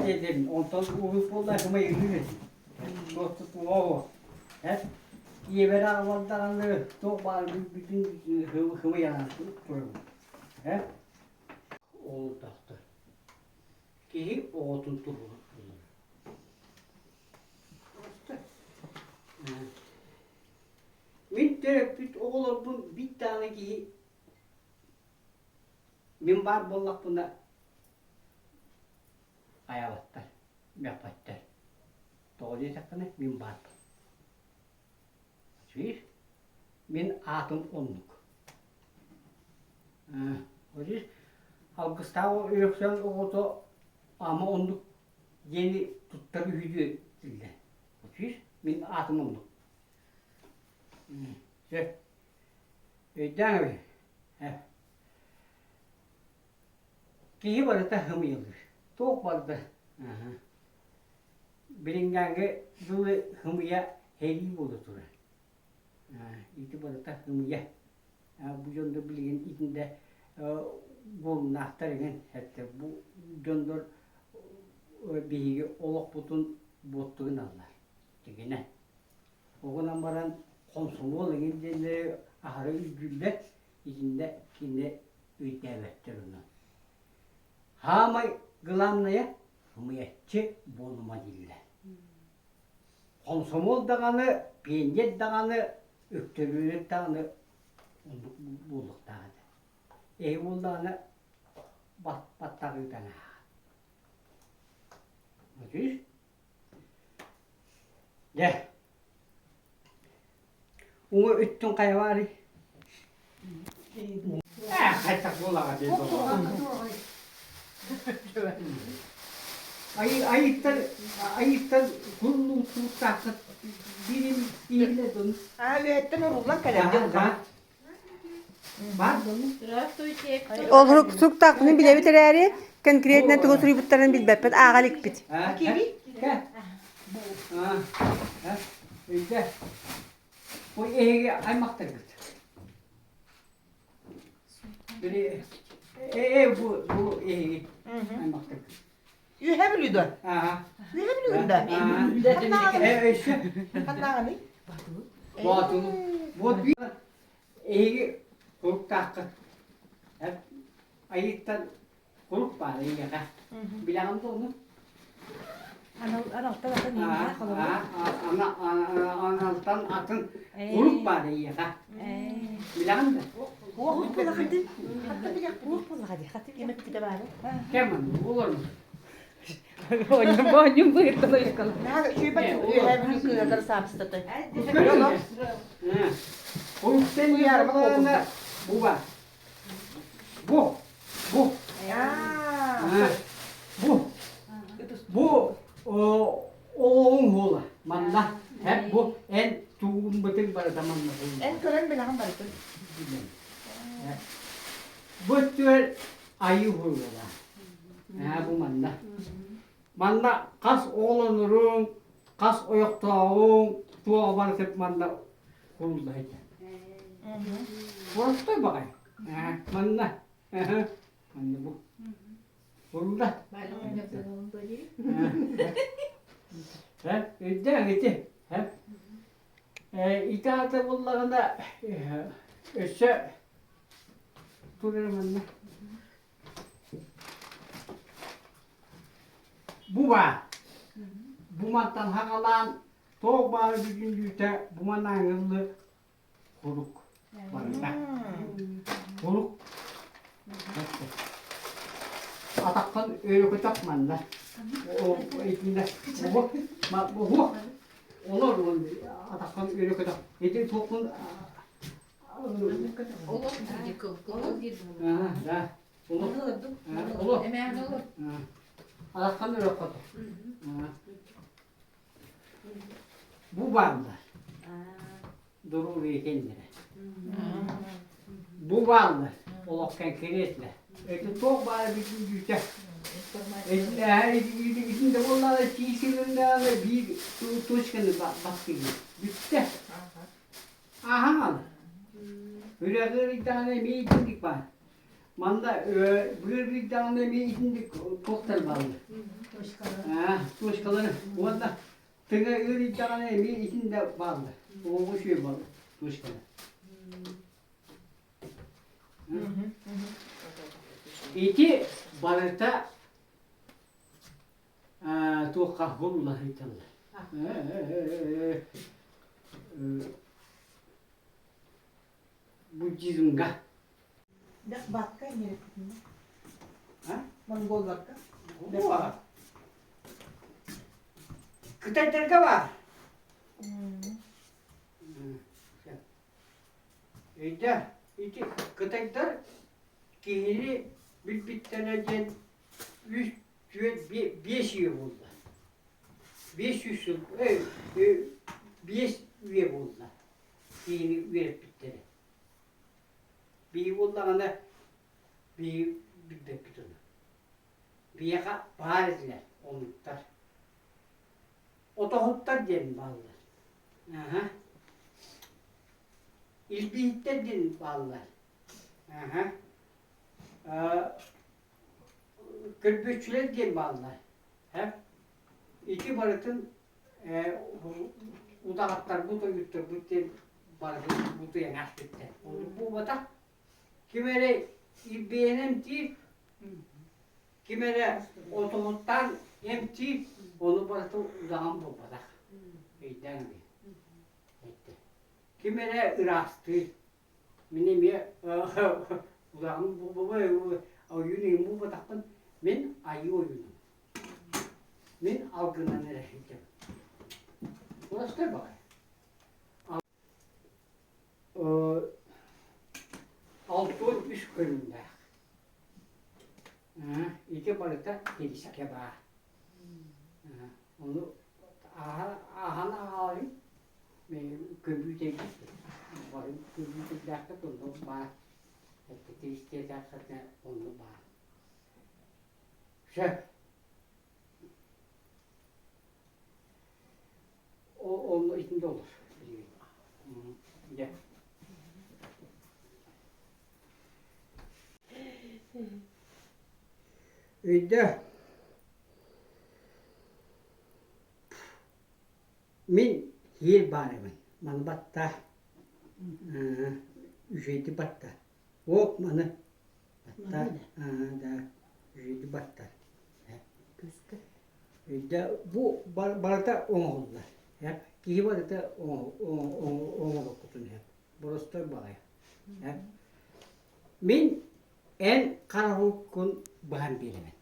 диэтим, онтон уһук буолла хымайыҥҥы этим. Туох туох Эт ийэбэр аҕалар даҕаны туох баар бүтүн хымыйанан турабын. Э Олордохтор. Киһи оҕотун туһугар булар. Мин төрөппүт оҕолорбун биир даҕаны киһи мин баар буоллахпына хайаабаттар, мөхпөттөр. Тоҕо диэтэххинэ мин баарбын. Видишь? Мин аатым оннук. Видишь, алгыстаах Өлөксөөн оҕото ама оннук диэни туттар үһү дииллэр. Видишь, мин аатым оннук. Сөп. Өйдөөн эбит. Киһи барыта хымыйалыыр. Туох барда? Билиҥҥээҥҥи дылы хымыйа сэрии буола турар. Ити барыта хымыйа. Бу дьоннор билигин итиннэ буолумнаахтар эҥин эттэ. Бу дьоннор биһиги олохпутун буоттугуналлар. Дьиҥинэн. Ол гынан баран хомсомуол эҥин диэннэри аһара үрдүүллэр, итиннэ кини өйдөөбөттөр онон. Хаамай главное ымыйаччы буолума дииллэр. Хомсомуол даҕаны, пионер даҕаны, үктэлүүлэр даҕаны оннук буолуохтаах этэ. Эһи буоллаҕына баттаҕыытан ааҕа. Дьэ, уҥа өттүн хайа баарый? Ээ, хайдах буолаҕа дии Айыттар айыттар куллуутуктааххыт биирин иһиллэ дун. Аа, үөһэттэн уруллан кэлэр дьылҕа. Бар Здравствуйте. Ол суруктаахпытын билэбит эрээри, конкретно тугу суруйбуттарын билбэппит, ааҕа иликпит. Өйдө. Бу эһиги аймахтаргыт. Били э бу бу эһиги аймахтаргыт. Үөһэ Бүлүү дуо? Аа. Үөһэ Бүлүүгүн да? Э өссө. Ханнааҕыный? Боотулу. Вот Эһиги куруктааххыт. Айыыттан курук баар эйиэхэ. Билэҕин да ону? Аналтан атын Аналтан атын курук баар эйиэхэ. Билэҕин да? Уох буолаҕа дии. Уох буолаҕа дии. Хаты Ким эппитэ баары? Кэм олорун. Оонньум быһыртан ойуккалар. Сүүбэт үөһээ Бүлүү кыыһатар саабыстатай. Куруктан буоллаҕына бу баар. Бу. Бу. Бу. Бу оҕоҥ уола манна. Һэп бу эн тугун бытык барыта манна буолла. Эн көрөн билэҕин барытын. Бу өттүгэр айыы уһуйуола. Ээ бу манна. Манна хас оҕолоноруҥ, хас ойохтооҕуҥ, туоҕа барытып манна курулла сылдьар. Простой баҕайы. Ээ манна. Манна бу. Курулла. Э, өйдөөн ити. Э, ити аата буоллаҕына өссө турар манна. Бу баар. Бу мантан хаҕалаан туох баара бүтүннүүтэ бу манааҥыллы курук барыта. Курук. Атаххын өрөкөтөх манна. Итиннэ уһуох. Олор атаххын өрөкөтөх. Ити туоххун Олох диир Да. Олох. Алаххан өрөккөтө. Бу бааллар. Доруобуйа кэннэрэ. Бу бааллар. Олох конкретно. Это туох баара бүтүннүүтэ. Итинде буоллаҕына тиисилиннэҕинэ биир точканы бастыгын. Бүттэ. Ааһаҥал. Үрэҕи ыйдаҕына эмиэ итинник баар. Манна быар ыйдаҕына эмиэ итинник туохтар бааллар. Точкалары уонна тыҥа ыарыйдаҕына эмиэ итиннэ бааллар. Оҕо үчүгэй буолла точкалар. Ити барыта туохха булла сылдьаллар. Буддизмҥа. Бакка Монголларга. Кытайдарга баар. Өйдөө, ити кытайдар киһини билбиттэрэ диэн үс, түөрт, биэс үйэ буолла. 500 сыл, биэс үйэ буолла киһини үөрэппиттэрэ. Биһи буоллаҕына биһи билбэппит ону. Биһиэхэ баар этилэр омуктар. Отоһуттар диэн бааллар. Аһа. Илбииттэр диэн бааллар. Аһа. Көрбүөччүлэр диэн бааллар. Ити барытын удаҕаттарбыт, ойуттарбыт диэн барытын бутуйан ааспыттар. Оннук буолбатах. Ким эрэ илбийэн эмтиир, ким эрэ отоһуттаан эмтиир, ону барытын удаҕан буолбатах. Өйдөөн ылыы. Ким эрэ ыраастыыр. Мин эмиэ удаҕан ойуун иҥин буолбатахпын, мин айыы ойуунум. Мин алгынан эрэ сылдьабын. Простой баҕайы. 63 көрүҥнээх. Ити барыта тирискэ баар. Ону ааһан ааҕалым көмпүүтэргэ бары көмпүүтэрдээххит онно баар. Тиристиэтээххитинэ онно баар. Сөп. Онно итинде olur. Дьэ. Өйдөө. Мин сиир баарыбын. Маны батта. Үчүгэйдик батта. О, маны батта. Да, үчүгэйдик батта. Өйдөө, бу барыта оҥоһуллар. Киһи барыта оҥоһуллуккутун Боростой баҕайы. Мин эн харахуккун быһан биэрэбин.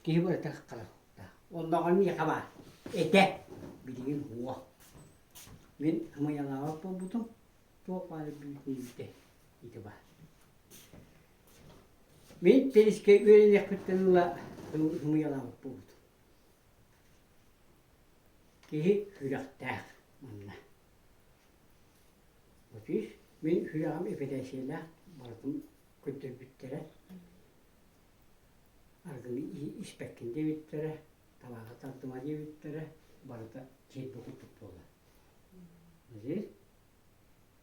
Киһи барыта харахтаах. Оннооҕор миэхэ баар. Этэ. Билигин уо. Мин ымыйалаабат буолбутум. Туох баара бүтүннүүтэ ити баар. Мин тэрискэ үөрэниэхпиттэн ыла ымыйалаабыт буолбутум. Киһи сүрэхтээх манна. Отуус мин сүрэҕим эпэрээссийэлээх барытын көрдөрбүттэрэ. Арыгыны испэккин диэбиттэрэ, табааҕы тардыма диэбиттэрэ, барыта киирбэ курдук буолла.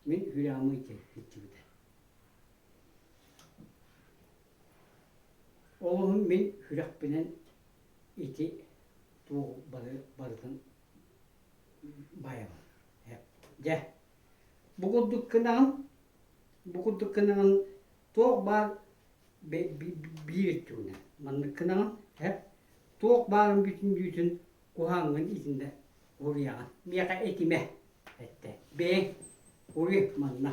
Мин сүрэҕим ыйдыбыта. Ол иһин мин сүрэхпинэн ити туох бары барытын баайабын. Дьэ, бу курдук гынаҕын, бу курдук гынаҕын туох баар биир өттүгүнэн маннык гынаҕын, туох баарын бүтүннүүтүн куһаҕаҥҥын итиннэ уруйаҕын. Миэхэ этимэ, эттэ. Бэйэҥ уруй манна.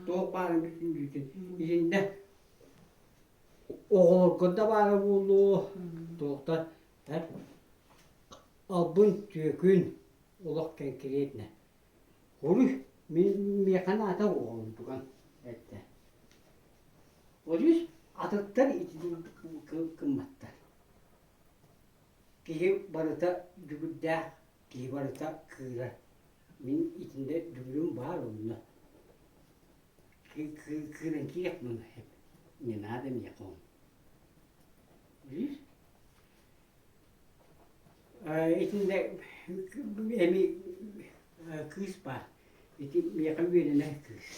Туох баарын бүтүннүүтүн итиннэ оҕолорго да баара буолуо, туохтан албын түөкүн олох кэнкириэтинэ. Уруй, мин миэхэ наада оҕолорум туган эттэ. Олус атыттар итини гымматтар. Киһи барыта дүгүрдээх, киһи барыта кыырар. Мин итиннэ дүгүрүм баар онно. Кыыран киирэх муна не надо миэхэ он. Видишь? Итиннэ эми кыыс баар. Ити миэхэ үөрэнэр кыыс.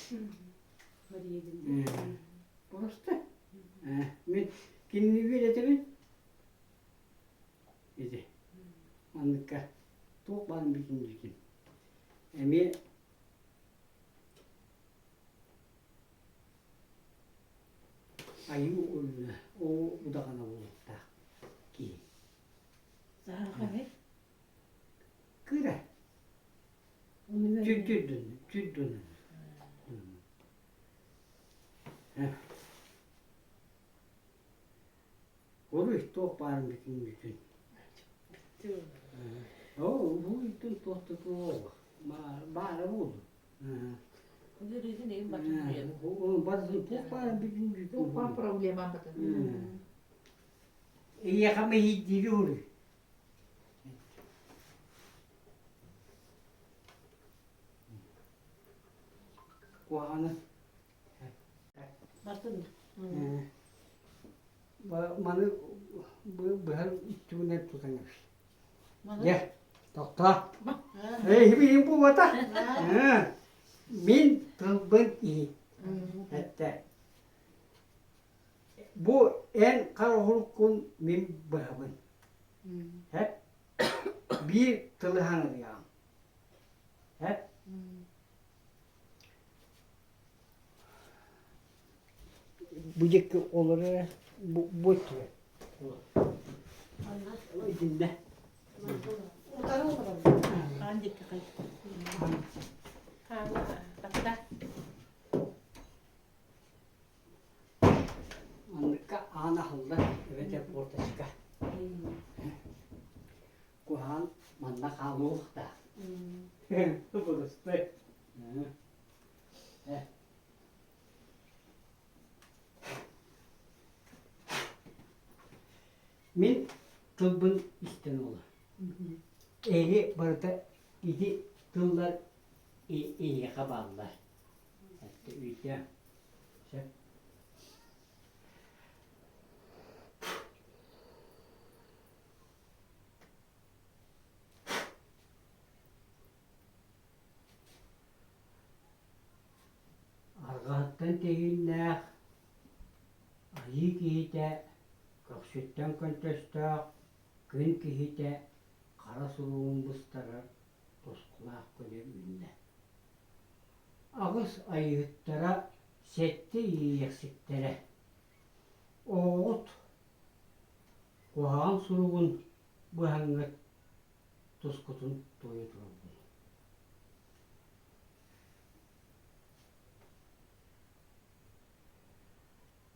Просто мин кинини үөрэтэбин. Ити манныкка туох баарын бүтүн Эмиэ айыы уонна оо удаҕана буолуохтаах киһи. Саһарҕа Кыра. Чүрдүн, чүрдүн. Уруй туох баарын бүтүн бүтүн. Оо, уруйтун туох да туох баара буолу. Барытын туох баарын бүтүн бүтүн. Туох баар проблема батын. Эйиэхэ мэһийдиири уруй. Куһаҕаны Бартын. Маны быһан иччигинэн тутан кэбис. Дьэ, тохтоо. Эһиби буолбата. Мин тылбын иһит. Эттэ. Бу эн хара оһолуккун мин быһабын. Эп биир тылы хаҥырыаҕым. Эп Бу диэки олорор эрэ бу бу өттүгэр итиннэ Утары олоробун. Хаан диэки хай. Хаана тапта. Манныкка аан аһыллар эбэтэр порточка. Куһаҕан манна хаалыахтаах. Бырыстай. Мин тылбын истэн уола. Эһиги барыта ити тыллар эйиэхэ бааллар. Өйдөө. Сөп. Арҕаһыттан тэһииннээх, айыы киһитэ, көхсүттэн көнтөстөөх күн киһитэ хара суругун быстарар тускулаах күнэ үүннэ. Аҕыс айыыһыттара, сэттэ иэйиэхситтэрэ. Оҕоҕут куһаҕан суругун быһаҥҥыт тускутун туойа турабын.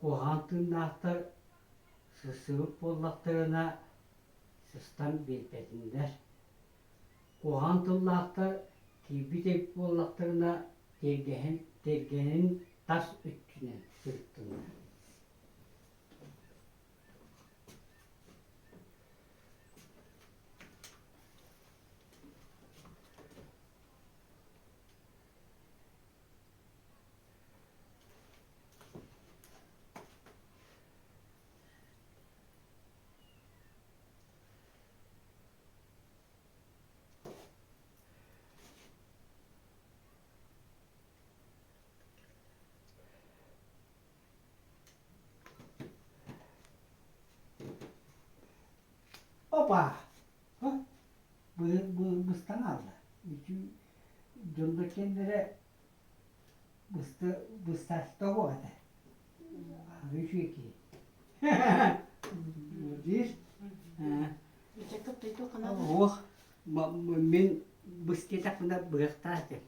Куһаҕан тыыннаахтар сырсыбыт буоллахтарына сыстан биэрбэтиннэр. Куһаҕан тыллаахтар киирбит эбит буоллахтарына тиэргэһин тиэргэнин тас өттүнэн сырыттыннар. Опа! Быстан хаалла. Дьоннор кэннэрэ быстаста буо этэ. Үчүгэй киһи. Диир. Уох мин быстыатахпына быһахтаах этим.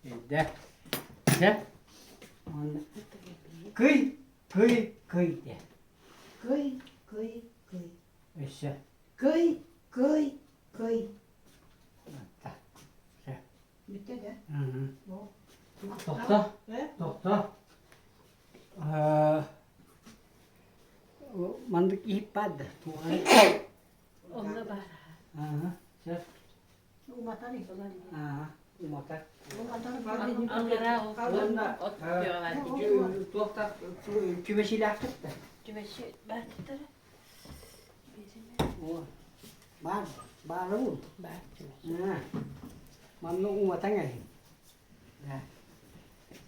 Эрдэ. Дьэ. Кый, кый, кый диэн. Кый, кый, кый. Өссө. Кый, кый, кый. Бүттэ да? Тохто. Тохто. Маннык иһип баар да. Онно баар. Ага. Сейчас. Уматар Уматар. Аллараа от Туохтаах түмэсилээхтик да. Түмэси бааттара. Баар, баара уу. Баар түмэси. Манна уматан эһин.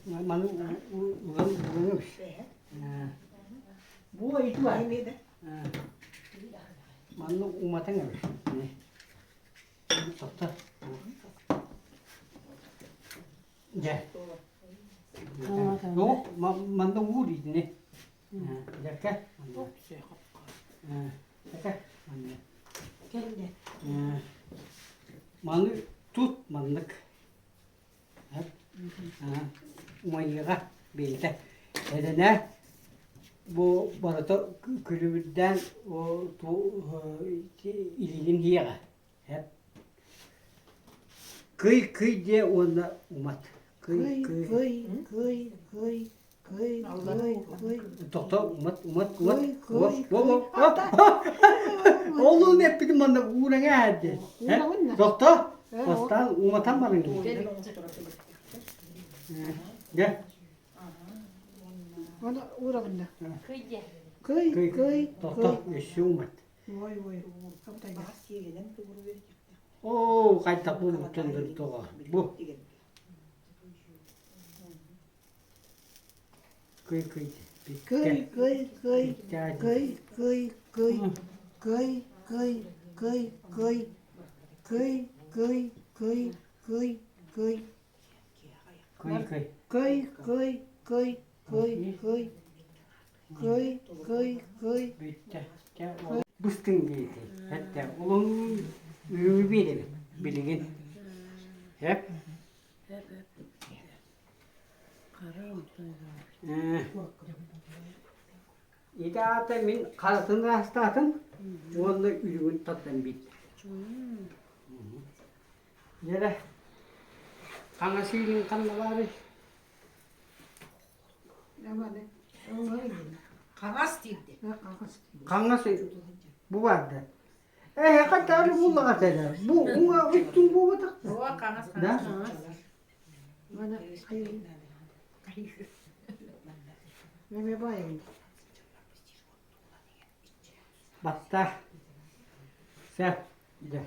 Маны уган уган Бу ити бар. Манна уматан эбит. Тохто. Дьэ. Оо, манна уур итини. Дьэккэ. Дьэккэ. Манна. Кэллэ. Маны тут маннык. Умайыаҕа бэйэтэ эрэнэ бу барыта күлүбүрдээн илиигин иһиэҕэ Кый кый диэ уонна умат кый кый Кый кый кый кый кый кый Тохто умат умат умат Кый кый кый Олуун эппитим манна уураҥа диэн Тохто Бастаан уматан барыҥ. Дьэ. Оны уурабынна. Кый диэ. Кый кый Тохто өссө умат. Ой ой. Оо, хайдах буолбуттан тоҕо. Бу. Кый кый. Кый кый кый кый кый кый кый кый кый кый кый кый кый кый кый Кый кый. Кый кый кый кый кый кый кый кый Бүттэ. Быстыҥ диэти. Хэттэ улун үүрү биэрэбит билигин. Хэп. Ити аата мин харатын ыраастаатым уонна үрүҥүн тардан биэрдим. Дьэ хаҥас илииҥ ханна баарый? Хаҥас диирдэ. Хаҥас бу баар да. Эһиэхэ таары буллаҕа эрэ. Бу уҥа үттүҥ буолбатах да. О, хаҥас Да? хаҥас. Батта. Сөп. Дьэ.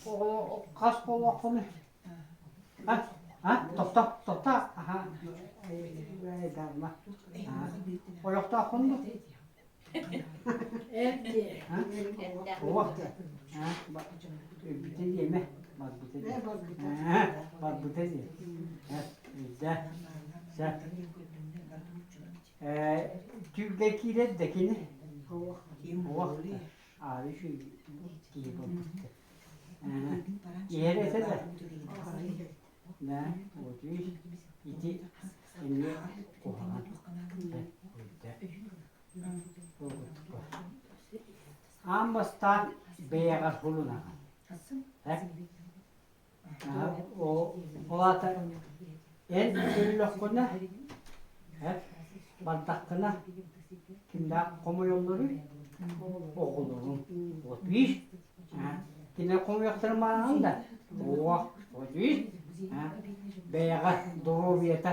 Оҕо хас буолуоххунуй? А? А? Тохто, тохто. Аха. Дарма. Ойохтооххун дуу? Өлбүтэ диэмэ, барбыта диэ. Барбыта диэ. Илдьэ. Сөп. Түүлгэ киирэр да кини. Уох. Аары киһи буолбут. Иһэр этэ да. Да, вот видишь, ити эмиэ куһаҕан. Аан бастаан бэйэҕэр хулунаҕын. Ол аата эн өллөххүнэ, бардаххына кимнээх хомуйалларый? Оҕолоруҥ. Вот видишь? Кинилэр хомуйахтарын баҕараҕын да? О, вот видишь? Бэйэҕэ доруобуйата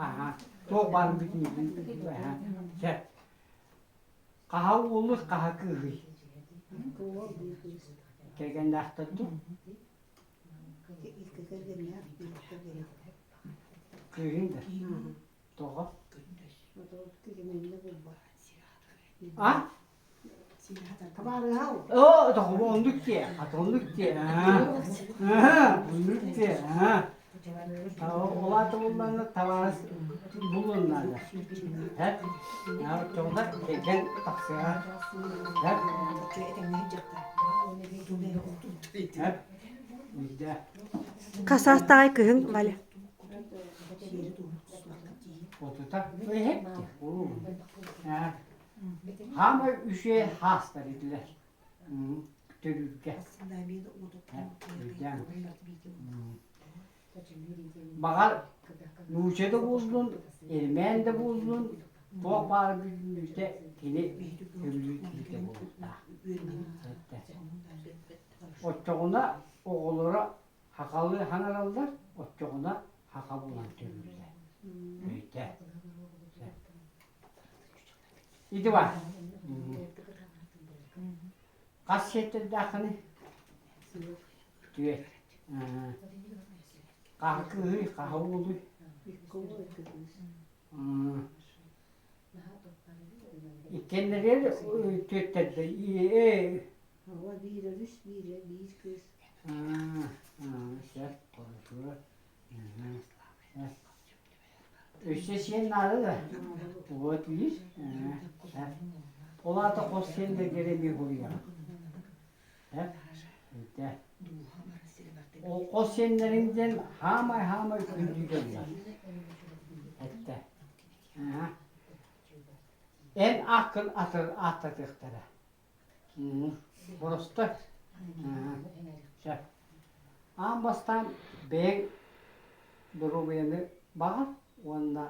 Аха. Туох баарын бүтүннүүтүн Сөп. Хаһа уолуй, хаһа кыыһый? Кэргэннээхтэр дуу? Кыыһыҥ да? Тоҕо? А? Оо, тоҕо оннук диэ, хата оннук диэ. Оннук диэ. Ол аата буллаҕына табаарыс булуон наада. Һэ? Оччоҕуна кэргэн тахсыаҕа. Һэ? Һэ? Үйдэ. Хас саастааҕый кыһын, Валя? Отута. Эһэпти. Хаамай үчүгэй хаастар этилэр төрүүргэ. Баҕар нууча да буоллун, эрмээн да буоллун, туох баар бүтүннүүтэ кини көбүлүүр киһитэ буолуохтаах. Оччоҕуна оҕолоро хахалыы хаҥараллар, оччоҕуна хаха булан төрүүллэр. Өйтө. Ити баар. Хас сиэттэрдээххиний? Түөрт. Хаһа кыыһый, хаһа уолуй? Иккиэннэригэр түөттэрдэ ээ Ава биир өрүс, биир биир кыыс. Сөп, хорошо. Өссө сиэн наада да? Вот видишь? Ол аата хос сиэн да эмиэ хуруйаҕын. Ол хос сиэннэриҥ диэн хаамай-хаамай күндү дьоннор. Эттэ. Эн ааккын ааттатыахтара. Боростой. Сөп. Аан бастаан бэйэҥ доруобуйаны баҕар уонна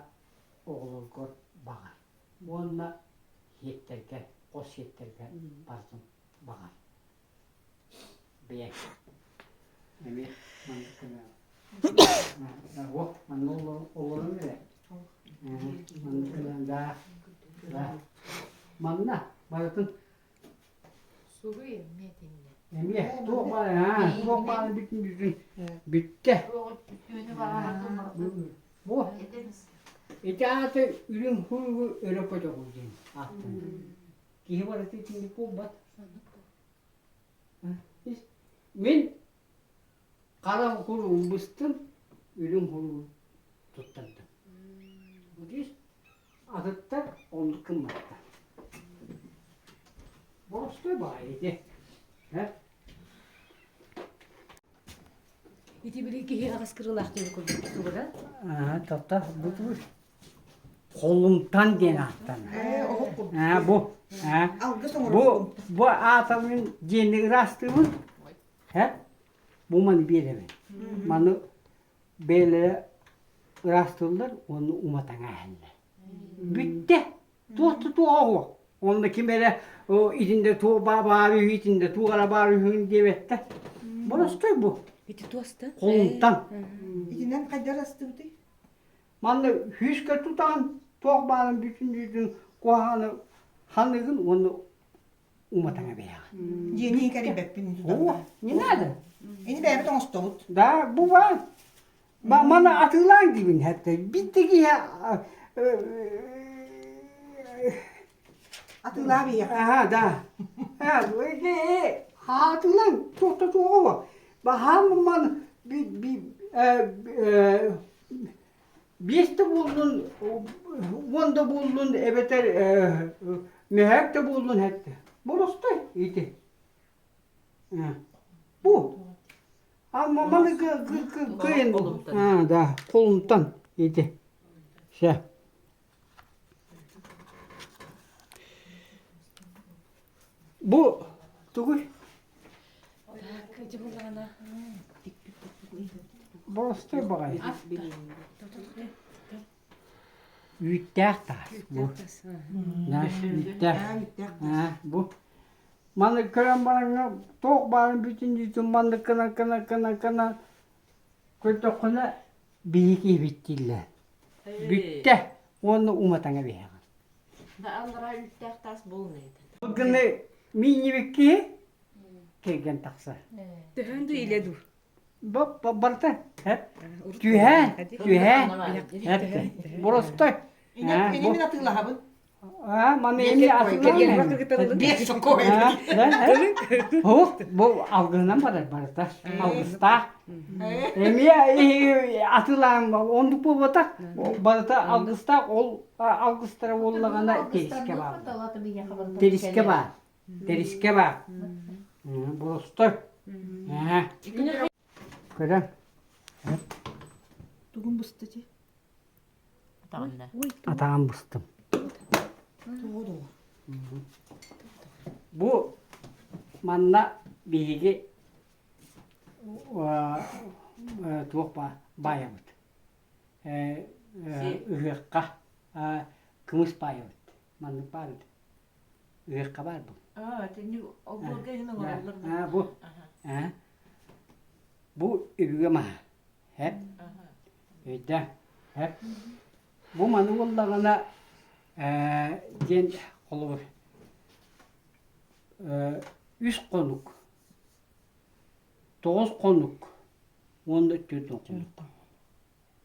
оҕолоргор баҕар. Уонна сиэттэргэ, хос сиэттэргэ барытын баҕар. Бэйэҥ. Эмиэ маннык гына. О, манна олорон эрэ. Маннык гынан да. Да. Манна барытын Суруй эмиэ итиннэ. Эмиэ туох баар аа туох баарын бүтүн бүтүн бүттэ. Бу ити аата үрүҥ хуругу өрө көтөҕүү диэн ааттанар. Киһи барыта итинник буолбат. Мин хара хуругу быстым, үрүҥ хуругу туттардым. Атыттар оннук гымматтар. Боростуой баҕайы ити. Э? Ити били киһи аҕыс кырыылаах диэн курдук тугура? Аа, тата бу тугуй? Холумтан диэн ааттанар. Ээ, оһох курдук. Аа, бу. Аа, Алгыс бу оҥорор бу аатабын диэни ыраастыыбын. Э? Бу маны биэрэбин. Маны бэйэлэрэ ыраастыыллар уонна уматаҥааһыннар. Бүттэ. Туох да туоҕа суох. Онно ким эрэ итинде туох баар үһү, итинде туох эрэ баар үһүн диэбэттэр. Боростой бу. Ити туоста? Холунтан. Итинэн хайдах астыбытый? Манна күүскэ тутан туох баарын бүтүн бүтүн куһаҕаны ханыгын уонна уматаҥа бэйэҕин. Дьиэни кэрийбэппин. О, не надо. Ини бэйэбит оҥостобут. Да, бу баар. Маны атыылаан диибин хэтте. Битти киһи Атыылаа биһиэхэ. Аха, да. Атыылаан туохта туоҕа Баһаам ман биэс да буоллун, уон да буоллун эбэтэр мөһөөк да буоллун хэтте. Боростой ити. Бу А маманы кыйын А, да, холумтан ити. Все. Бу тугуй? Боростой баҕайы. Үүттээх таас бу. Үүттээх. Бу Маны көрөн бараҥҥа туох баарын бүтүн дьүтүн маннык гына гына гына гына көрдөххүнэ биһи киһибит дииллэр. Бүттэ уонна уматаҥа биһэҕин. Да аллараа үүттээх таас буолун эбит. Гыны миинньибит киһи кэргэн тахсар. Төһөн да илэ дуу? Барыта түһэ түһэ боростой. Ини мин атыылаһабын. Аа, маны эми атыылаан Биэс сокуой. Бу бу алгыһынан барар барыта. Алгыстаах. Эмиэ атыылаан оннук буолбатах. Барыта алгыстаах ол алгыстара буоллаҕына терискэ баар. Терискэ баар. Терискэ баар. Боростой. Көрөн. Тугун быста ти? Атаҕын быстым. Бу манна биһиги туох баайабыт ыһыахха кымыс баайабыт маннык баар этэ ыһыахха баар бу бу бу өбүгэ маһа Һэп. Өйдөө. Һэп. Бу маны буоллаҕына ээ диэн холобур үс хонук, тоҕус хонук уонна 40 хонук.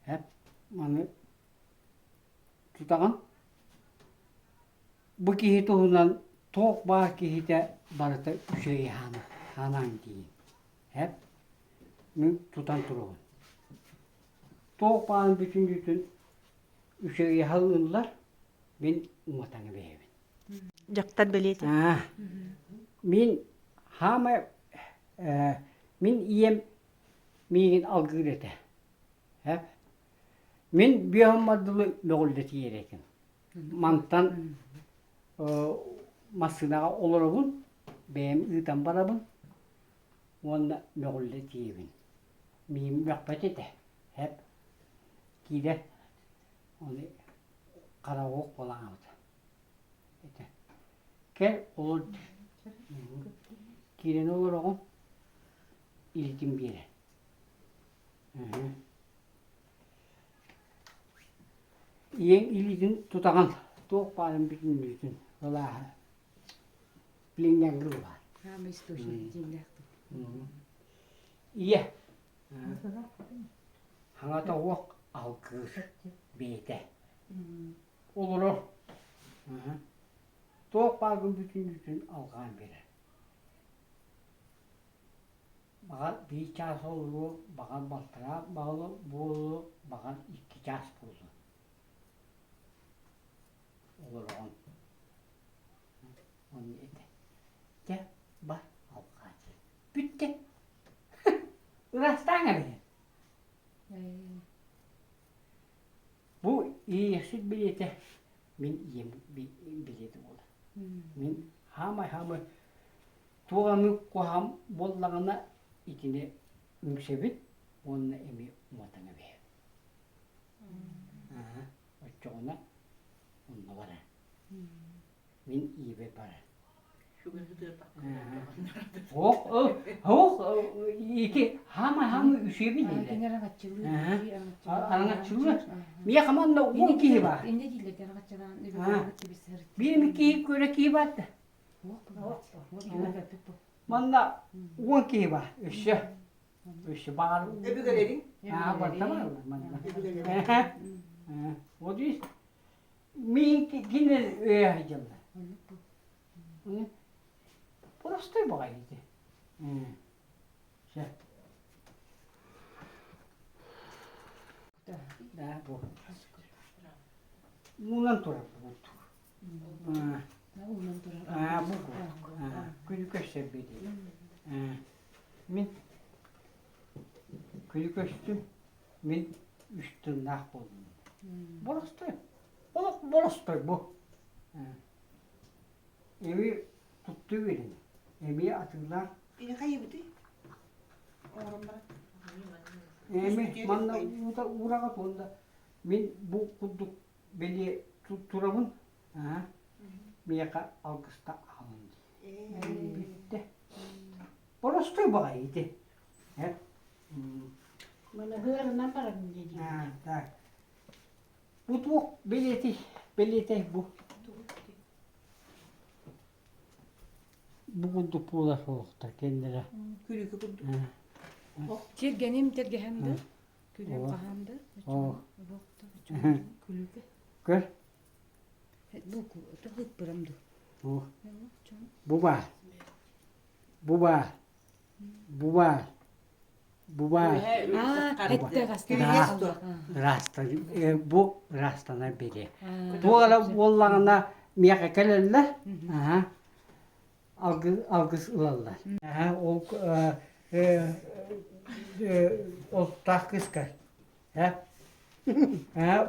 Һэп. Маны тутаҕын. Бу киһи туһунан туох баар киһитэ барыта үчүгэй ханаан диин. Эп мин тутан турабын. Туох баарын бүтүн-бүтүн үчүгэй ыллар, мин уматаҥа бэйэбин. Дьахтар бэлиэтэ. Мин хаамай мин ийэм миигин алгыыр этэ. Мин бүөһүммэр дылы мөҕүллэ тиийэр этим. Мантан массыынаҕа олоробун, бэйэм ыытан барабын уонна мөҕүллэ тиийэбин. Миигин мөхпөт этэ. Эп киирэр ону хараҕы буолан этэ. Кэл олор киирэн олороҕун илиитин биэрэр. Ийэҥ илиитин тутаҕын, туох баарын бүтүннүүтүн ылааһы билиҥҥэҥҥэ ылаар. Ийэ хаҥата уох алгыыр бэйэтэ олорор туох бааргын бүтүннүүтүн алҕаан биэрэр Баҕар биир чаас олоруо, баҕар балтараа буолуо, баҕар икки чаас буолуо. Олороҕун. Онно этэ. Дьэ, бар алҕаа диэн. Бүттэ. Ыраастааҥ эрэ. Бу иэйэхсит билиэтэ мин ийэм билиэтэ буолар. Мин хаамай-хаамай Туох эмит куһаҕан буоллаҕына итини үҥсэбит уонна эмиэ уматан эбиһэбит. Аа, оччоҕуна онно барар. Мин иибэ барар. Ох, ох, ити хаама-хаама үсүөбүн дииллэр. Араҥаччылыыр. Миэхэ манна уон киһи баар. Биир эмит киһи көрө киһи баар да. Манна уон киһи баар өссө. Өссө баар. Өбүгэлэриҥ? Аа, барыта бааллар манна. Вот видишь, мин кинилэр өйө сылдьаллар. Простой баҕайы ити. Все. Да, бу. Мунан турар курдук. Аа, бу курдук. Күнү көрсөрбүт. Мин күнү көрстүм, мин үс тыллаах буоллум. Боростой. Олох боростой бу. Эми туттуу берин. Эми атыылаах. Ини хайыбытый? Оҥорон баран. Эми манна уураҕа туонда мин бу курдук бэлиэ турабын миэхэ алгыста аҕалын дии. Бүттэ. Боростуой баҕайы ити. Маныһыарынан барабын дии. Так. Бу туох бэлиэтэй? Бэлиэтэй бу. Бу курдук буолар суохтар кэннилэрэ. Күлүкү курдук. Тиргэним тиргэһэм да Күлүм хаһан да? Күлүкэ. Көр. Бу туһуппурам ду. Бу баар. Бу баар. Бу баар. Бу баар. Бу ыраастанар бэлиэ. Туох эрэ буоллаҕына миэхэ кэлэллэр. Алгыс ылаллар. Ол Олтаах кыыска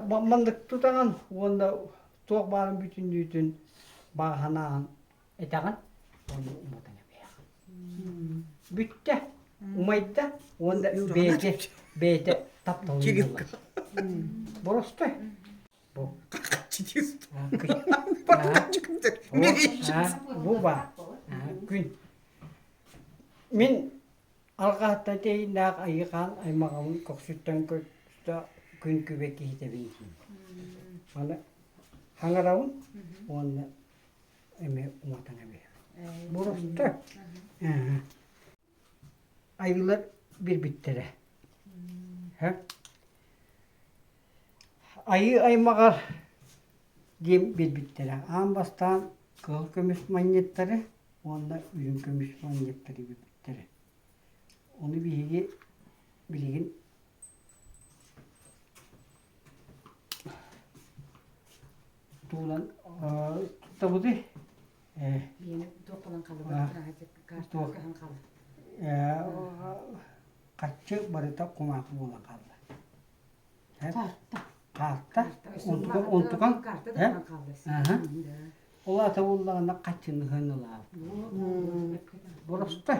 маннык тутаҕын уонна туох баарын бүтүннүүтүн бааһынаан этэҕин уонна уматан эбиэҕин. Бүттэ, умайда уонна бэйэтэ бэйэтэ тапталын ылар. Боростой. Бу. Бу баар. Күн. Мин Алҕаһыттан тэйииннээх айыы-хаан аймаҕабын көхсүттэн көрсө күн күбэ киһитэбин диин. Аны хаҥарабын уонна эмиэ уматан эбиһэбин. Боростой. Айыылар биэрбиттэрэ. Айыы аймаҕар. диэн биэрбиттэрэ. Аан бастаан кыһыл көмүс манньыттары уонна үрүҥ көмүс манньыттары биэрбиттэрэ. Ону биһиги билигин тугунан туттабытый? Туох харчы барыта кумаахы буолан хаалла. Каарта. Онтукан онтукан Ол аата буоллаҕына хаччыны ылаабыт. Боростой.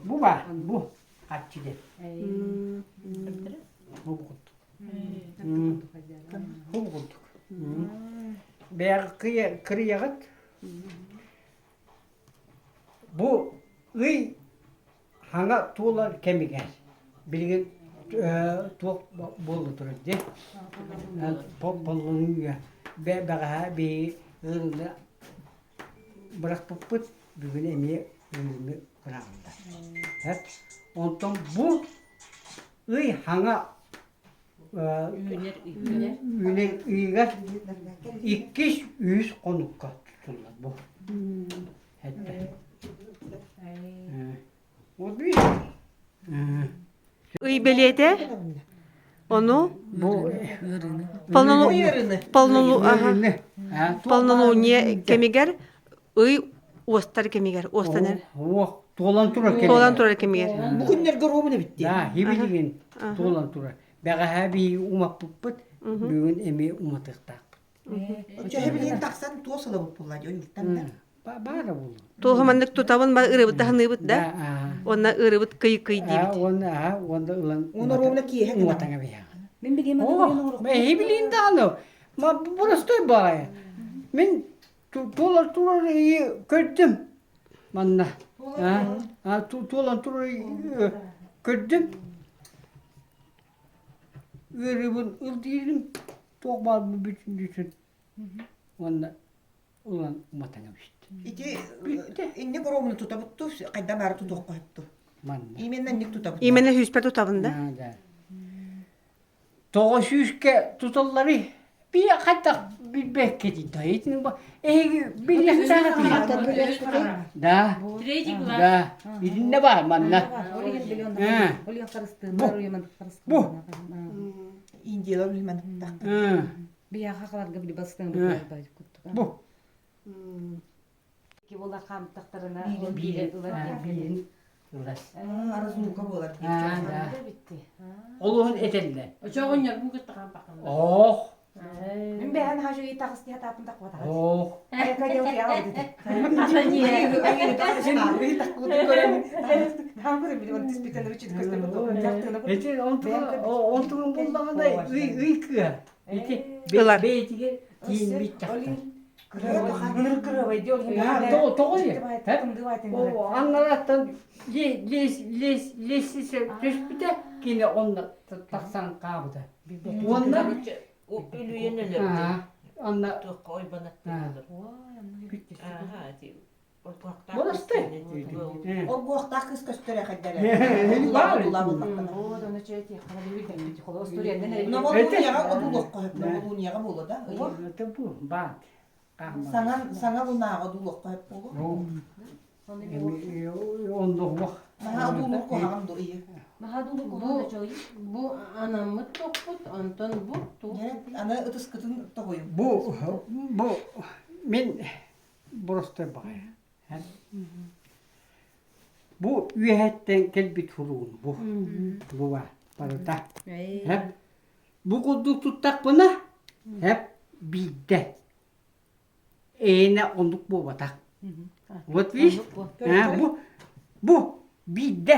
Бу баар, бу хаччы диэн. Бу курдук. Бу курдук. Бэйэҕит кырыйаҕыт. Бу ый Хаҥа туолар кэмигэр билигин туох буола турар дии поллонууга бэҕэһээ биһиги ыарыыны бырахпыппыт бүгүн эмиэ ыарыыны быраҕыллар онтон бу ый хаҥа үүнэр ыйыгар иккис үһүс хонукка тутуллар бу Ый бэлиэтэ ону полнолуние кэмигэр ый уостар кэмигэр уостанар туолан турар кэмигэр туолан турар кэмигэр Бу күннэргэ ровно битти. Да, хибилигин туолан турар. Бэҕэһээ биһиги умаппыппыт, бүгүн эмиэ уматыахтаахпыт. Оччо билигин тахсан туос ылабыт буолла дии ойууртан да. Баара буолуо. Туоһу маннык тутабын ырыбыт таһыныыбыт да уонна ырыбыт кый-кый диибит. Уонна аха уонна ылан Уонна ровно киэһэ уотаҥа биһэҕин. Мин билиэм Оо, эһи билиин даҕаны. Ма простой баҕайы. Мин туолар турар ыйы көрдүм. Манна. Туолан турар көрдүм. Ыарыыбын ыл диирим туох баар бүтүн уонна ылан уматан эбит. Ити инник оруобуну тутабыт ту хайда баары тутуохха сөпту. Манна. Именно инник тутабыт. Именно сүүспэр тутабын да? Да. Тоҕо сүүскэ туталларый? Би хайдах билбэккитий да итини эһиги билиэхтээх Да. Да. Итиннэ баар манна. Бу. Индиялар билмэн Бияха халарга били бастан Бу. Ки була хаамтахтарына биир ылар биирин ылар. Разлука буолар. Олуһун этэллэр. Очоҕунньорбун кытта хаампаххын. Оох. Мин бэһэн хажы тахыс тиһэ таапын тахпатаҕа. Оох. Эти онтугун буллаҕына ый кыа. Ити бэйэтигэр тиийбит дьахтар. Аннараттан лиэссисе түспүтэ кини онно тахсан хаабыта. Уонна Үлүйэн өлөрдө. Анна Туохха ойбонаттыылар. Боростой. Олгуохтаах кыыс көстөр эхэддэрэ. Новолунияҕа одуулуохха сөп. Новолунияҕа буолуо да? Саҥа саҥа лунааҕа одуулуохха сөп буолуо. Оннук Наһаа одуулуур куһаҕан ду ыйы. Бу анаммыт тохпут, онтон бу туох? Аны ытыскытын тоҕуйуҥ. Бу бу мин боростой баҕайы. Бу үөһэттэн кэлбит хуруун бу. Бу бар барыта. Бу курдук туттахпына эп биирдэ. Эйэнэ оннук буолбатах. Вот видишь? Бу бу биирдэ.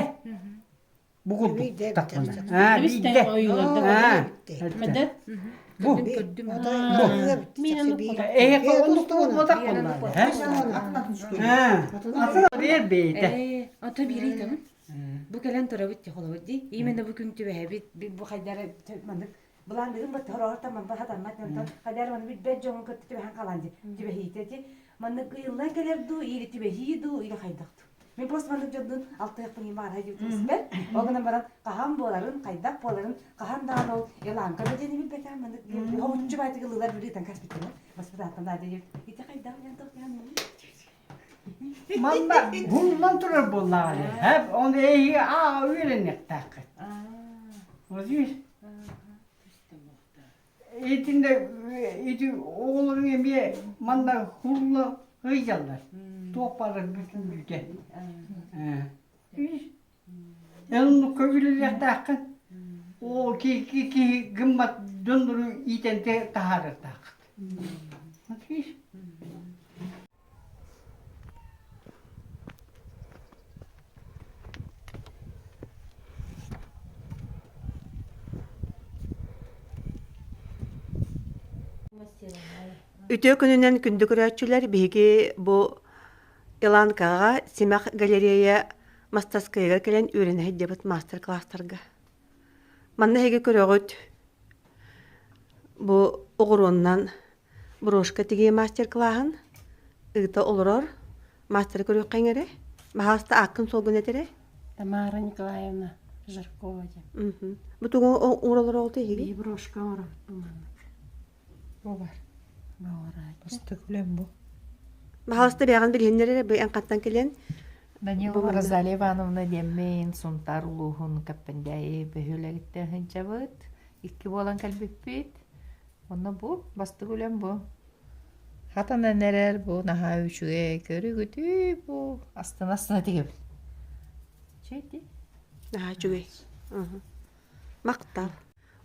Бу курдук таххына. Аа биирдэ. Мэдэ. Бу. Бу. Эһиэхэ оннук буолбатах буоллаҕа. Атын биэр бэйэтэ. Ата биирий Бу кэлэн турабыт холобут дии. Именно бу күн түбэһэбит. Бу хайдара маннык былаанныгын бат хороортон манба хатаммат онтон хайдара маны билбэт дьоҥун кытта түбэһэн хаалан дии. Түбэһиитэ ти маннык ыйыллан кэлэр дуу или түбэһии дуу или хайдах дуу. Мин просто маннык дьоннун алтыахпын имаарай диэбитим Ол гынан баран хаһан буоларын, хайдах буоларын, хаһан даҕаны ол Еланка да диэни билбэтэх маннык хомуччу баайтыгы ылылар билиитэн каспиттана. Воспитатель надо диэбит. Ити хайдах диэн тохтоон Манна буллан турар буоллаҕа дии. Хэп оны эһиги аа үөрэниэхтээххит. Вот видишь? Итиннэ ити оҕолору эмиэ манна хулла ыйдьаллар. Туох баалар бүтүн бүтэ. Эн оннукка үлэлиэхтээххин. Оо киһи киһи гыммат дьоннору иитэн таһаарыахтааххыт. Вот видишь? Үтүө күнүнэн күндү көрөөччүлэр, биһиги бу Иланкаҕа Симэх галерея мастаскыйыгар кэлэн үөрэнэ сылдьабыт маастар-кылаастарга. Манна эһиги көрөҕүт бу оҕуруоннан брошка тигии мастер-кылааһын ыыта олорор маастары көрүөххэ эрэ. Баһаалыста ааккын-суолгун этэрэ. Тамара Николаевна Жаркова диэн. Бу тугу оҥороллор оҕото эһиги? Биһи брошка оҥоробут бу маннык. Бу бар. Бастакы үлэм бу. Баһаалыста бэйэҕин билиһиннэр эрэ бу эн хантан кэлэн Данилова Розалия Ивановна диэммин Сунтаар улууһун Кэппэндээйи бөһүөлэгиттэн сылдьабыт. Икки буолан кэлбиппит. Онно бу бастакы үлэм бу. Хатанан эрэр бу наһаа үчүгэй көрүгүтүй бу астына-астына тигэбин. Үчүгэй дии. Наһаа үчүгэй. Махтал.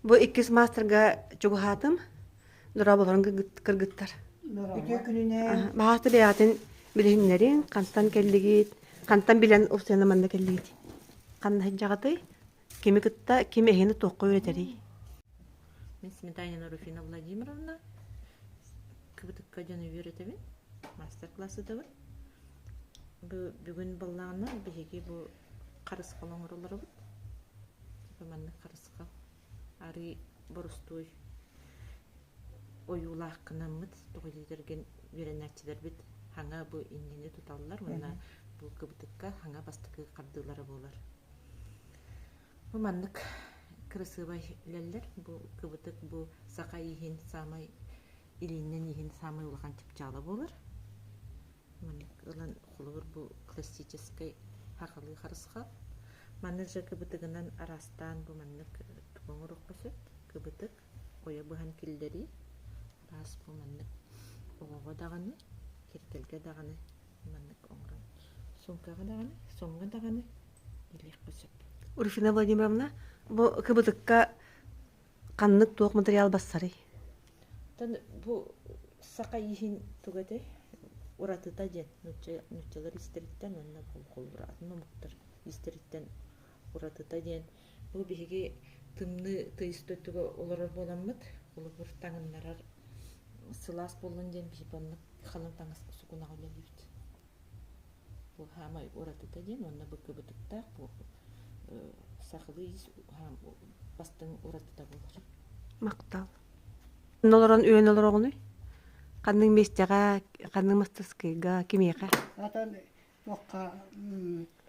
Бу иккис маастарга чугаһаатым. Дорооболорун кыргыттар. Үтүө күнүнэн. Баһаалыста бэйэҕитин билиһиннэриҥ, хантан кэллигит, хантан билэн устуйана манна кэллигит? Ханна сылдьаҕытый? Кими кытта, ким эһини туохха үөрэтэрий? Мин Сметанина Руфина Владимировна кыбытыкка дьону үөрэтэбин, мастер-класс ыытабын. Бу бүгүн баллаҕына биһиги бу харысхал оҥоролоробут. Типа маннык харысхал арыы боростуой ойуулаах гынаммыт тоҕо диэтэргин үөрэнээччилэрбит хаҥа бу иннини туталлар уонна бу кыбытыкка хаҥа бастакы хардыылара буолар. Бу маннык кырасыабай үлэлэр. Бу кыбытык бу саха ииһин саамай илииннэн ииһин саамай улахан чыпчаала буолар. Маннык ылан холобур бу классическай сахалыы харысхал. Маннык же кыбытыгынан араастаан бу маннык тугу оҥоруохха сөп. Кыбытык ойо быһан киллэрии. Араас бу маннык оҕоҕо даҕаны, киртэлгэ даҕаны маннык оҥорон суумкаҕа даҕаны, соҥҥо даҕаны илиэххэ сөп. Руфина Владимировна, бу кыбытыкка ханнык туох материал бассарый? Оттон бу саха ииһин туга этэй? Уратыта диэн нууччалар истэриттэн уонна холбур атын омуктар истэриттэн уратыта диэн бу биһиги тымныы тыйыс өттүгэр олорор буоламмыт холобур таҥыннарар сылаас буоллун диэн биһиги оннук халыҥ таҥас сукунаҕа үлэлиибит. Бу хаамай уратыта диэн уонна бу кыбытыктаах бу сахалыы иис бастыҥ уратыта буолар. Махтал. Олорон үөн олороҕунуй? Ханнык миэстэҕэ, ханнык мастаскыйга, кимиэхэ? Атын туохха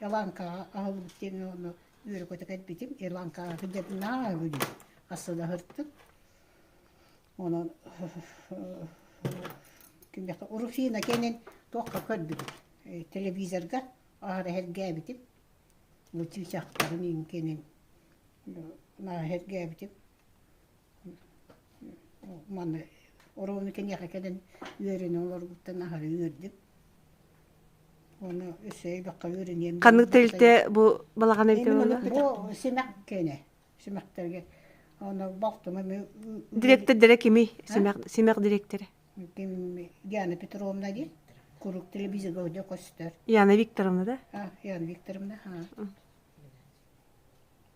Эланкаҕа аһыллыбыт диэн ону үөрэ-көтө кэлбитим. Эланкаҕа сылдьабын наһаа үөрдүм. Астынаһыртым. Онон кимиэхэ Руфина кэнин туохха көрбүтүм телевизорга аһара сэргээбитим. Бу чыычаахтарын иҥкэнин наһаа сэргээбитим. Маны оруону киниэхэ кэлэн үөрэнэ олорбуттан аһары үөрдүм. Уонна өссө элбэххэ үөрэниэм. Ханнык тэрилтэ бу балаҕан эбитэ буолла? Бу Симэх кэнэ. Симэхтэргэ. Ону балтым эмиэ Дириэктэрдэрэ кимий? Симэх, Симэх дириэктэрэ. Ким Яна Петровна диэн куруук телевизорга дьэ көстөр. Яна Викторовна да? А, Яна Викторовна, а.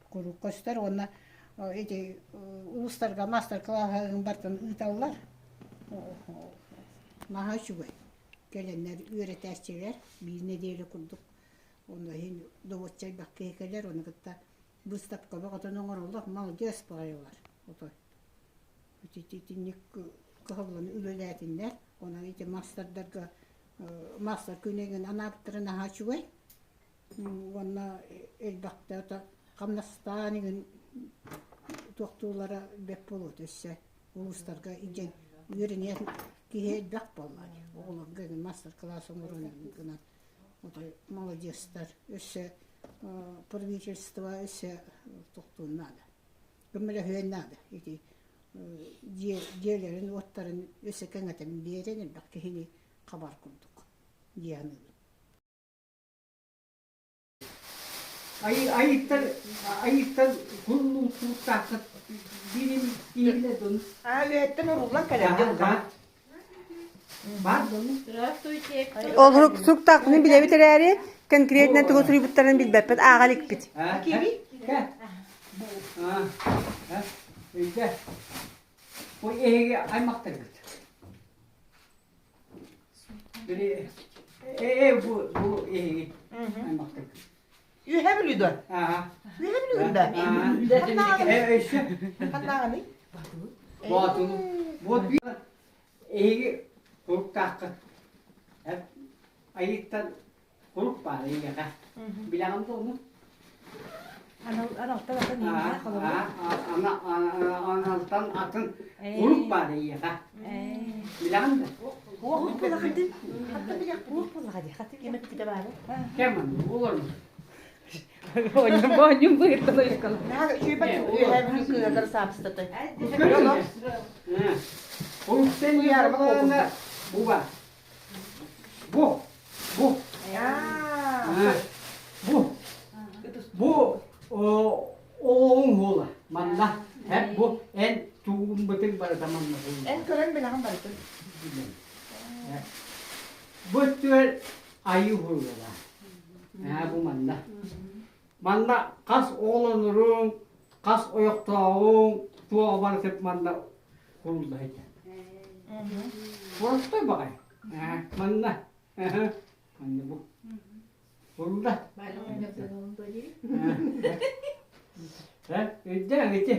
Куруук көстөр уонна эти улуустарга мастер-класс бартын ыыталлар. Наһаа үчүгэй. Кэлэннэр үөрэтээччилэр биир нэдиэлэ курдук онно иһин добуочча элбэх киһи кэлэр, ону кытта Быыстапка бөҕөтүн оҥороллор, маладьыас баҕайылар отой. Итинник кыһаллан үлэлээтиннэр, онон ити маастардарга маастар күнүгүн анаабыттара наһаа үчүгэй. Уонна элбэхтэ хамнастаан игин туохтуулара бэрт буолуо өссө улуустарга илдьэн үөрэниэн киһи элбэх буолла оҕолорго игин мастер-класс оҥорон гынан отой молодецтар өссө правительство өссө тохтуон наада көмөлөһүөн наада ити дьиэлэрин уоттарын өссө кэҥэтэн биэрэн элбэх киһини хабар курдук дии саныыбын Айыттар айыттан куллуу туттааххыт биирин киһилэ дун. Аа үөһэттэн уруллан кэлэр дьылҕа. Бар Здравствуйте. Ол суруктаахпын билэбит эрээри, конкретно тугу суруйбуттарын билбэппит, ааҕа иликпит. Киви? Өйдө. Бу эһиги аймахтаргыт. Били э бу бу эһиги аймахтаргыт. Үөһэ Бүлүү дуо? Аа. Үөһэ Бүлүү да? Э өссө. Ханнааҕыный? Боотулу. Вот эһиги куруктааххыт. Айыттан Курук баар эйиэхэ. Билэҕин да ону? Аналтан атын иһиннээх холобур. Аналтан атын курук баар эйиэхэ. Билэҕин да? Уох буолаҕа дии. Уох буолаҕа дии. Хаты ким эппитэ баара? Кем олорун. Онньум онньум быыртан ойуккалар. Үөһэ Бүлүү кыыһыгар саапстатай. Куруктан бу бар. Бу, бу, бу, бу оҕоҥ уола манна эн бу эн тугун барыта манна Эн көрөн билэҕин барытын. Бу өттүгэр айыы уһурула. Аа бу манна. Манна хас оҕолоноруҥ, хас ойохтооҕуҥ, туоҕа барытып манна курулла сылдьар. Боростой баҕайы. Манна. Манна бу. Курулла. Өйдөөн ити.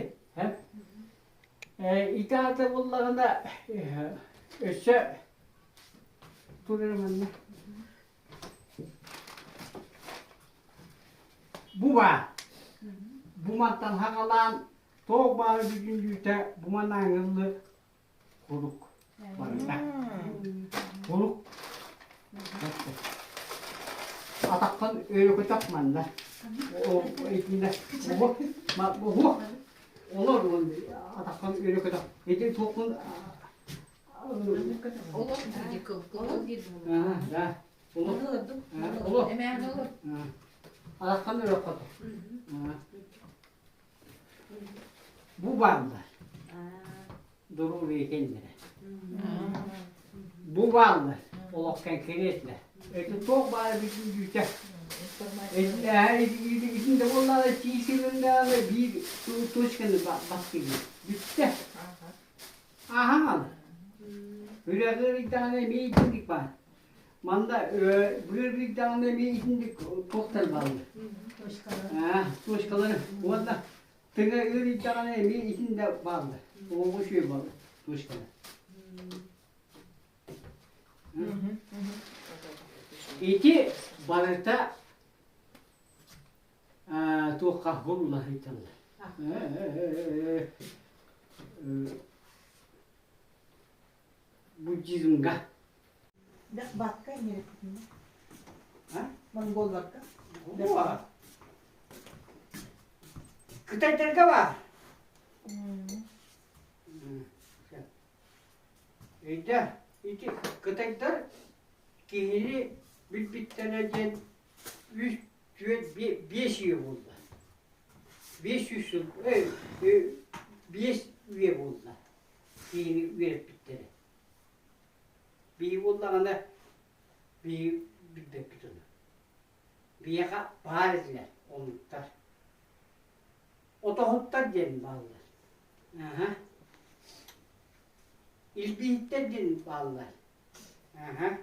Ити аата буллаҕына өссө турар манна. Бу баар. Бу мантан хаҕалаан туох баара бүтүннүүтэ бу манааҥыллы курук барыта. Курук. Атаххын өрөкөтөх манна. Итиннэ уһуох. Олор атаххын өрөкөтөх. Ити туоххун Олох диир Да. Олох. Атаххын өрөкөтөх. Бу бааллар. Доруобуйа кэллэрэ. Бу бааллар. Олох кэнкириэтлэр. Эти туох баара бүтүннүүтэ. Итинде буоллаҕына тиисигиннээҕи биир точканы бастыгын. Бүттэ. Ааһаҥал. Үрэҕи ыйдаҕына эмиэ итинник баар. Манна быар ыйдаҕына эмиэ итинник туохтар бааллар. Точкалары. Уонна тыҥа ыарыйдаҕына эмиэ итиннэ бааллар. Оҕо үчүгэй бааллар точкалар. Ити барыта туохха хулла сылдьаллар. Буддизмга. Бакка Монголларга. Кытайдарга бар. Өйдө, ити кытайдар киһини билбиттэрэ диэн үс түөрт биэс үйэ буолла. 500 сыл, биэс үйэ буолла киһини үөрэппиттэрэ. Биһи буоллаҕына биһи билбэппит ону. Биһиэхэ баар этилэр омуктар. Отоһуттар диэн бааллар. Аха. Илбииттэр диэн бааллар. Аха.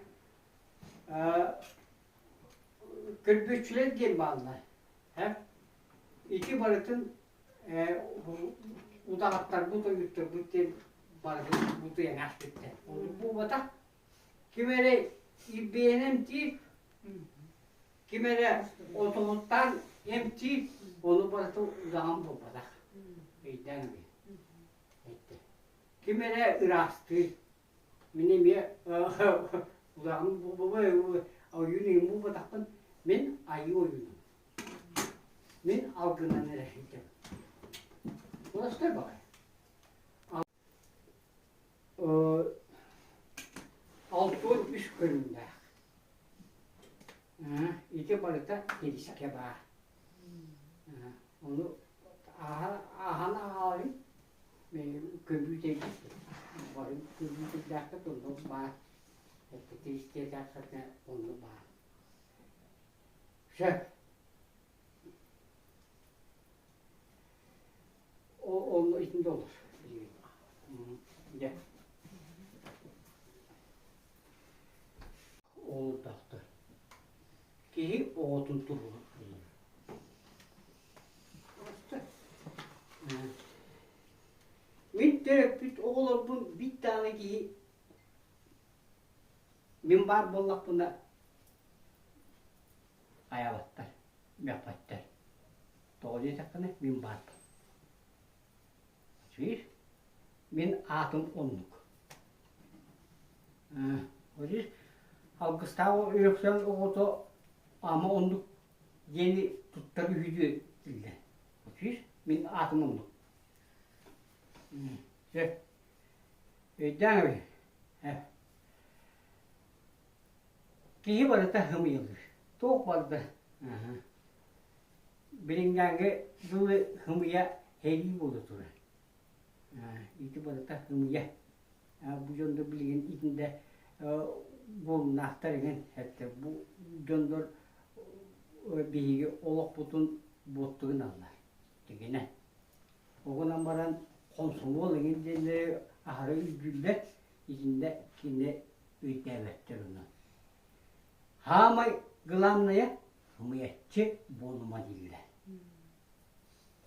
Көрбүөччүлэр диэн бааллар. Ити барытын удаҕаттарбыт, ойуттарбыт диэн барытын бутуйан ааспыттар. Оннук буолбатах. Ким эрэ илбийэн эмтиир. Ким эрэ отоһуттаан эмтиир, ону барыта удаҕан буолбатах. Өйдөөн ылыы. Эттэ. Ким эрэ ыраастыыр. Мин эмиэ удаҕан ойуун иҥин буолбатахпын. Мин айыы ойуунум. Мин алгынан эрэ сылдьабын. Уластар баҕайы. 63 көрүҥнээх. Ити барыта тирискэ баар. Ону ааһан ааҕалын көбүүтэйбит бары көбүүтэйдээххит онно баар. Тиристиэтээххитинэ онно баар. Сөп. Онно итинде olur. Дьэ. Олордохтор. Киһи оҕотун туһугар булар. Мин төрөппүт оҕолорбун биир даҕаны киһи мин баар буоллахпына хайаабаттар, мөхпөттөр. Тоҕо диэтэххинэ мин баарбын. Видишь? Мин аатым оннук. Видишь, алгыстаах Өлөксөөн оҕото ама оннук диэни туттар үһү дииллэр. Видишь, мин аатым оннук. Сөп. Өйдөөн эбит. Киһи барыта хымыйыллар. Туох барда? Билиҥҥээҥҥи дылы хымыйа сэрии буола турар. Ити барыта хымыйа. Бу дьоннор билигин итиннэ буолумнаахтар эҥин этэ. Бу дьоннор биһиги олохпутун буоттугуналлар. Дьиҥинэн. Ол гынан баран хомсомуол эҥин диэннэри аһары үрдүүллэр, итиннэ кини өйдөөбөттөр онон. Хаамай главное хымыйаччы буолума дииллэр.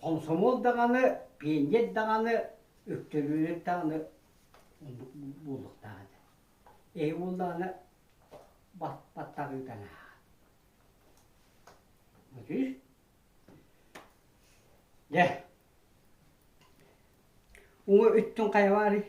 Хомсомуол даҕаны, пионер даҕаны, өктөрүнүк даҕаны оннук буолуохтаах этэ. Эһи буоллаҕына баттаҕыытан ааҕа. Дьэ, уҥа өттүн хайа баарый?